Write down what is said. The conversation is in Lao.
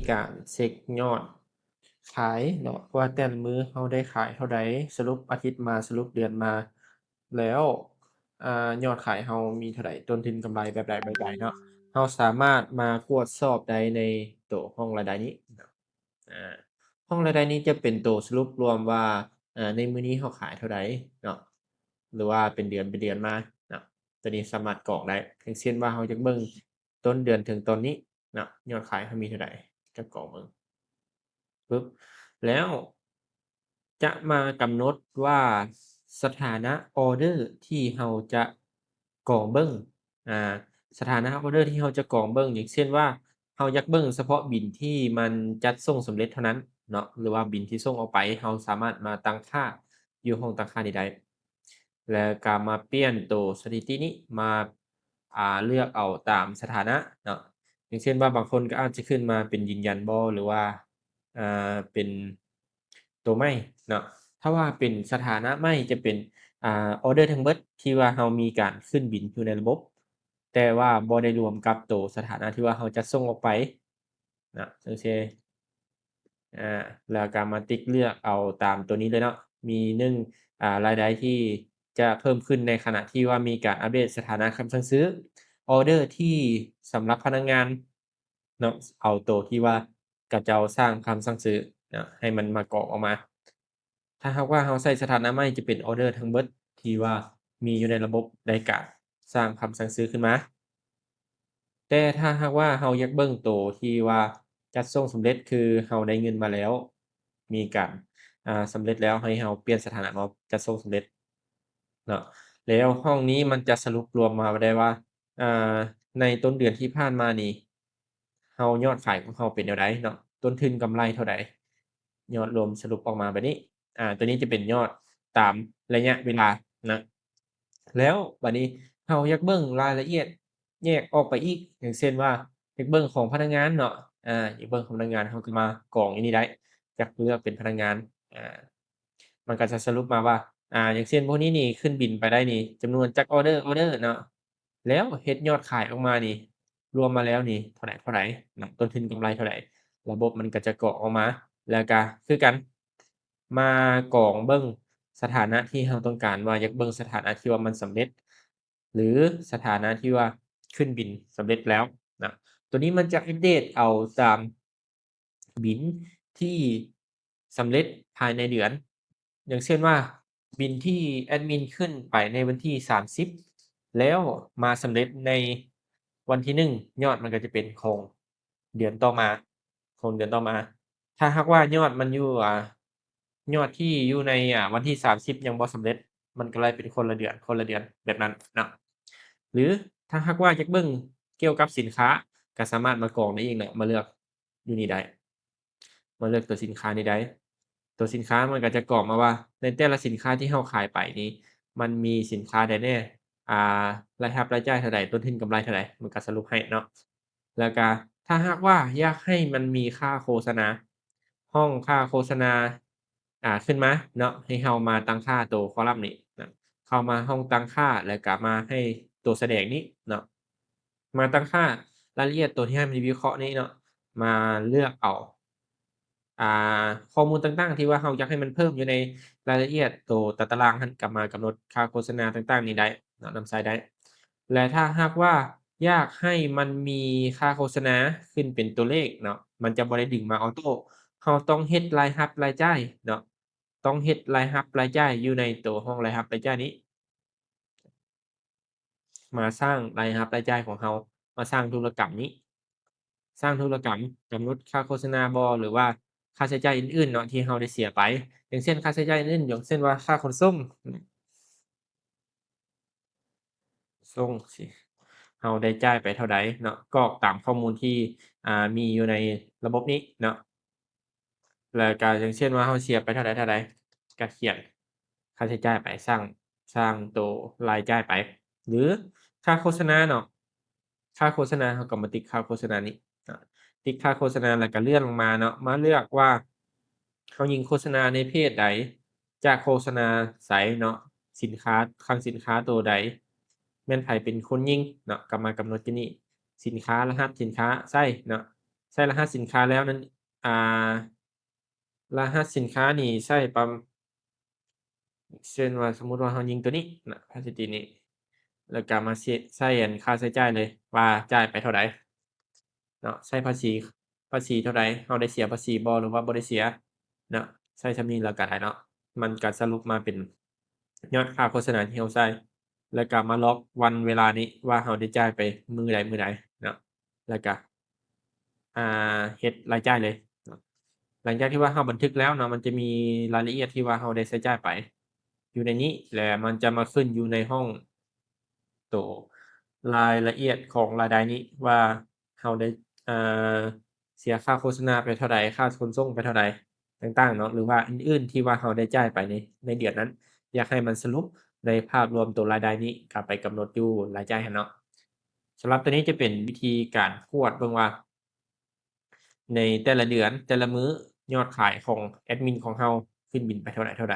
ການເຊັກຍອດຂາຍເນາະ ວ່າແຕ່ລະມື້ເຮົາໄດ້ຂາຍເທົ່າໃດ, ສະຫຼຸບອາທິດມາ, ສະຫຼຸບເດືອນມາ ແລ້ວ ອາ ຍອດຂາຍເຮົາມີເທົ່າໃດ, ຕົ້ນທຶນກຳໄລແບບໃດ, ແບບໃດເນາະ. ເຮົາສາມາດມາກວດສອບໄດ້ໃນໂຕຫ້ອງລາຍໄດ້ນີ້. ອາ ຫ້ອງລາຍໄດ້ນີ້ຈະເປັນໂຕສະຫຼຸບລວມວ່າ ອາ ໃນມື້ນີ້ເຮົາຂາຍເທົ່າໃດເນາະ ຫຼືວ່າເປັນເດືອນ, ເປັນເດືອນມາເນາະ. ໂຕນີ້ສາມາດກອກໄດ້ ຢ່າງເຊັ່ນວ່າເຮົາຢາກເບິ່ງຕົ້ນເດືອນເຖິງຕອນນີ້ເນາະ ຍອດຂາຍເຮົາມີເທົ່າໃດ ກໍກອກເບິ່ງ ປຶບ ແລ້ວຈະມາກຳນົດວ່າສະຖານະອອເດີທີ່ເຮົາຈະກອງເບິ່ງ. ອາ ສະຖານະອອເດີທີ່ເຮົາຈະກອງເບິ່ງ ຢ່າງເຊັ່ນວ່າ ເຮົາຢາກເບິ່ງສະເພາະບິນທີ່ມັນຈັດສົ່ງສຳເລັດເທົ່ານັ້ນເນາະ ຫຼືວ່າບິນທີ່ສົ່ງອອກໄປ ເຮົາສາມາດມາຕັ້ງຄ່າຢູ່ຫ້ອງຕັ້ງຄ່ານີ້ໄດ້ ແລ້ວກໍມາປ່ຽນໂຕສະຖິຕິນີ້ ມາ ອາ ເລືອກເອົາຕາມສະຖານະເນາະ. ຢ່າງເຊັ່ນວ່າ ບາງຄົນກໍອາດຈະຂຶ້ນມາເປັນຢືນຢັນບໍ່ ຫຼືວ່າ ອາ ເປັນ ໂຕໃໝ່ເນາະ. ຖ້າວ່າເປັນສະຖານະໃໝ່ຈະເປັນ ອາ ອອເດີທັງເບິດທີ່ວ່າເຮົາມີການຂຶ້ນບິນຢູ່ໃນລະບົບ ແຕ່ວ່າບໍ່ໄດ້ລວມກັບໂຕສະຖານະທີ່ວ່າເຮົາຈັດສົ່ງອອກໄປເນາະ. ຈັ່ງຊີ້ ອາ ແລ້ວກໍມາຕິກເລືອກເອົາຕາມໂຕນີ້ເລີຍເນາະ. ມີໜຶ່ງ ອາ ລາຍໄດ້ທີ່ຈະເພີ່ມຂຶ້ນໃນຂະນະທີ່ວ່າມີການອັບເດດສະຖານະຄຳສັ່ງຊື້, ອອເດີທີ່ສຳລັບພະນັກງານ ເນາະ ເອົາໂຕທີ່ວ່າເຂົາເຈົ້າສ້າງຄຳສັ່ງຊື້ເນາະ ໃຫ້ມັນມາກອກອອກມາ. ຖ້າຫາກວ່າເຮົາໃສ່ສະຖານະໃໝ່ ຈະເປັນອອເດີທັງເບິດທີ່ວ່າມີຢູ່ໃນລະບົບໃນການສ້າງຄຳສັ່ງຊື້ຂຶ້ນມາ. ແຕ່ຖ້າຫາກວ່າເຮົາຢາກເບິ່ງໂຕທີ່ວ່າຈັດສົ່ງສຳເລັດ ຄືເຮົາໄດ້ເງິນມາແລ້ວ ມີການ ອາ ສຳເລັດແລ້ວ ໃຫ້ເຮົາປ່ຽນສະຖານະເອົາ ຈັດສົ່ງສຳເລັດເນາະ. ແລ້ວຫ້ອງນີ້ມັນຈະສະຫຼຸບລວມມາໄດ້ວ່າ ອາ ໃນຕົ້ນເດືອນທີ່ຜ່ານມານີ້ ເຮົາ ຍອດຂາຍຂອງເຮົາເປັນແນວໃດເນາະ, ຕົ້ນທຶນກຳໄລເທົ່າໃດ, ຍອດລວມສະຫຼຸບອອກມາແບບນີ້. ອາ ຕົວນີ້ຈະເປັນຍອດຕາມໄລຍະເວລານະ. ແລ້ວບາດນີ້ເຮົາຢາກເບິ່ງລາຍລະອຽດແຍກອອກໄປອີກ, ຢ່າງເຊັ່ນວ່າ ຢາກເບິ່ງຂອງພະນັກງານເນາະ, ອາ ຢາກເບິ່ງຂອງພະນັກງານ ເຮົາກໍມາກອງຢູ່ນີ້ໄດ້, ຢາກເລືອກເປັນພະນັກງານ ອາ ມັນກໍຈະສະຫຼຸບມາວ່າ ອາ ຢ່າງເຊັ່ນ ພວກນີ້ນີ້ຂຶ້ນບິນໄປໄດ້ນີ້ ຈຳນວນຈັກອອເດີ ອອເດີເນາະ, ແລ້ວເຮັດຍອດຂາຍອອກມານີ້ ລວມມາແລ້ວນີ້ເທົ່າໃດ ເທົ່າໃດເນາະ, ຕົ້ນທຶນກຳໄລເທົ່າໃດ, ລະບົບມັນກໍຈະກອກອອກມາ. ແລ້ວກໍຄືກັນ ມາກອງເບິ່ງສະຖານະທີ່ເຮົາຕ້ອງການວ່າ ຢາກເບິ່ງສະຖານະທີ່ວ່າມັນສຳເລັດ ຫຼື ສະຖານະທີ່ວ່າຂຶ້ນບິນສຳເລັດແລ້ວນະ. ຕົວນີ້ມັນຈະອັບເດດເອົາຕາມບິນທີ່ສຳເລັດພາຍໃນເດືອນ. ຢ່າງເຊັ່ນວ່າ ບິນທີ່ແອດມິນຂຶ້ນໄປໃນວັນທີສາມສິບ ແລ້ວມາສຳເລັດໃນວັນທີໜຶ່ງ ຍອດມັນກໍຈະເປັນຂອງເດືອນຕໍ່ມາ, ຂອງເດືອນຕໍ່ມາ. ຖ້າຫາກວ່າຍອດມັນຢູ່ ອາ ຍອດທີ່ຢູ່ໃນ ອາ ວັນທີສາມສິບຍັງບໍ່ສຳເລັດ ມັນກໍໄລ່ເປັນຄົນລະເດືອນ ຄົນລະເດືອນແບບນັ້ນເນາະ. ຫຼື ຖ້າຫາກວ່າຢາກເບິ່ງກ່ຽວກັບສິນຄ້າ ກໍສາມາດມາກອງໄດ້ອີກເນາະ, ມາເລືອກຢູ່ນີ້ໄດ້, ມາເລືອກຕົວສິນຄ້ານີ້ໄດ້. ຕົວສິນຄ້າມັນກໍຈະກອກມາວ່າ ໃນແຕ່ລະສິນຄ້າທີ່ເຮົາຂາຍໄປນີ້ ມັນມີສິນຄ້າໃດແດ່, ອາ ລາຍຮັບລາຍຈ່າຍເທົ່າໃດ, ຕົ້ນທຶນກຳໄລເທົ່າໃດ, ມັນກໍສະຫຼຸບໃຫ້ເນາະ. ແລ້ວກະຖ້າຫາກວ່າຢາກໃຫ້ມັນມີຄ່າໂຄສະນາ, ຫ້ອງຄ່າໂຄສະນາ ອາ ຂຶ້ນມາເນາະ, ໃຫ້ເຮົາມາຕັ້ງຄ່າໂຕຄໍລັມນີ້ນະ, ເຂົ້າມາຫ້ອງຕັ້ງຄ່າ ແລ້ວກະມາໃຫ້ໂຕສະແດງນີ້ເນາະ, ມາຕັ້ງຄ່າລາຍລະອຽດໂຕທີ່ໃຫ້ມັນວິເຄາະນີ້ເນາະ, ມາເລືອກເອົາ ອາ ຂໍ້ມູນຕ່າງໆທີ່ວ່າເຮົາຢາກໃຫ້ມັນເພີ່ມຢູ່ໃນລາຍລະອຽດໂຕຕາຕະລາງຫັ້ນ ກໍມາກຳນົດຄ່າໂຄສະນາຕ່າງໆນີ້ໄດ້ເນາະ, ນຳໃຊ້ໄດ້. ແລະ ຖ້າຫາກວ່າຢາກໃຫ້ມັນມີຄ່າໂຄສະນາຂຶ້ນເປັນຕົວເລກເນາະ, ມັນຈະບໍ່ໄດ້ດຶງມາອອໂຕ້, ເຮົາຕ້ອງເຮັດລາຍຮັບລາຍຈ່າຍເນາະ, ຕ້ອງເຮັດລາຍຮັບລາຍຈ່າຍຢູ່ໃນໂຕຫ້ອງລາຍຮັບລາຍຈ່າຍນີ້. ມາສ້າງລາຍຮັບລາຍຈ່າຍຂອງເຮົາ, ມາສ້າງທຸລະກຳນີ້, ສ້າງທຸລະກຳ, ກຳນົດຄ່າໂຄສະນາບໍ່ ຫຼືວ່າຄ່າໃຊ້ຈ່າຍອື່ນໆເນາະ ທີ່ເຮົາໄດ້ເສຍໄປ. ຢ່າງເຊັ່ນ ຄ່າໃຊ້ຈ່າຍອື່ນໆ ຢ່າງເຊັ່ນວ່າຄ່າຂົນສົ່ງ, ສົ່ງ ເຮົາໄດ້ຈ່າຍໄປເທົ່າໃດເນາະ, ກອກຕາມຂໍ້ມູນທີ່ ອາ ມີຢູ່ໃນລະບົບນີ້ເນາະ. ແລ້ວກະຢ່າງເຊັ່ນວ່າເຮົາເສຍໄປເທົ່າໃດເທົ່າໃດ ກະຂຽນຄ່າໃຊ້ຈ່າຍໄປ, ສ້າງ ສ້າງໂຕລາຍຈ່າຍໄປ. ຫຼືຄ່າໂຄສະນາເນາະ, ຄ່າໂຄສະນາ ເຮົາກໍມາຕິກຄ່າໂຄສະນານີ້ເນາະ, ຕິກຄ່າໂຄສະນາ ແລ້ວກະເລື່ອນລົງມາເນາະ, ມາເລືອກວ່າເຮົາຍິງໂຄສະນາໃນເພຈໃດ, ຈາກໂຄສະນາໃສເນາະ, ສິນຄ້າ ຄັງສິນຄ້າໂຕໃດ, ແມ່ນໃຜເປັນຄົນຍິງເນາະ, ກໍມາກຳນົດຢູ່ນີ້, ສິນຄ້າ ລະຫັດສິນຄ້າໃສ່ເນາະ, ໃສ່ລະຫັດສິນຄ້າແລ້ວນັ້ນ ອ່າ ລະຫັດສິນຄ້ານີ້ໃສ່ປະ ເຊັ່ນວ່າ ສົມມຸດວ່າເຮົາຍິງຕົວນີ້ນະ ພາສະຕິນີ້ ແລ້ວກໍມາໃສ່ ໃສ່ອັນຄ່າໃຊ້ຈ່າຍເລີຍ ວ່າຈ່າຍໄປເທົ່າໃດເນາະ ໃສ່ພາສີ ພາສີເທົ່າໃດ ເຮົາໄດ້ເສຍພາສີບໍ່ ຫຼືວ່າບໍ່ໄດ້ເສຍເນາະ ໃສ່ສ່ຳນີ້ແລ້ວກໍໄດ້ເນາະ ມັນກໍສະຫຼຸບມາເປັນຍອດຄ່າໂຄສະນາທີ່ເຮົາໃຊ້ ແລ້ວກໍມາລັອກວັນເວລານີ້ວ່າເຮົາໄດ້ຈ່າຍໄປມື້ໃດ ມື້ໃດເນາະ ແລ້ວກໍ ອ່າ ເຮັດລາຍຈ່າຍເລີຍເນາະ. ຫຼັງຈາກທີ່ວ່າເຮົາບັນທຶກແລ້ວເນາະ ມັນຈະມີລາຍລະອຽດທີ່ວ່າເຮົາໄດ້ໃຊ້ຈ່າຍໄປ ຢູ່ໃນນີ້ ແລະ ມັນຈະມາຂຶ້ນຢູ່ໃນຫ້ອງໂຕລາຍລະອຽດຂອງລາຍໄດ້ນີ້ວ່າເຮົາໄດ້ ເອີ ເສຍຄ່າໂຄສະນາໄປເທົ່າໃດ ຄ່າຂົນສົ່ງໄປເທົ່າໃດຕ່າງໆເນາະ ຫຼືວ່າອື່ນໆທີ່ວ່າເຮົາໄດ້ຈ່າຍໄປໃນ ໃນເດືອນນັ້ນ ຢາກໃຫ້ມັນສະຫຼຸບໃນພາບລວມໂຕລາຍໄດ້ນີ້ ກໍໄປກຳນົດຢູ່ລາຍຈ່າຍຫັ້ນເນາະ. ສຳລັບໂຕນີ້ຈະເປັນວິທີການກວດເບິ່ງວ່າ ໃນແຕ່ລະເດືອນ ແຕ່ລະມື້ ຍອດຂາຍຂອງແອດມິນຂອງເຮົາຂຶ້ນບິນໄປເທົ່າໃດເທົ່າໃດ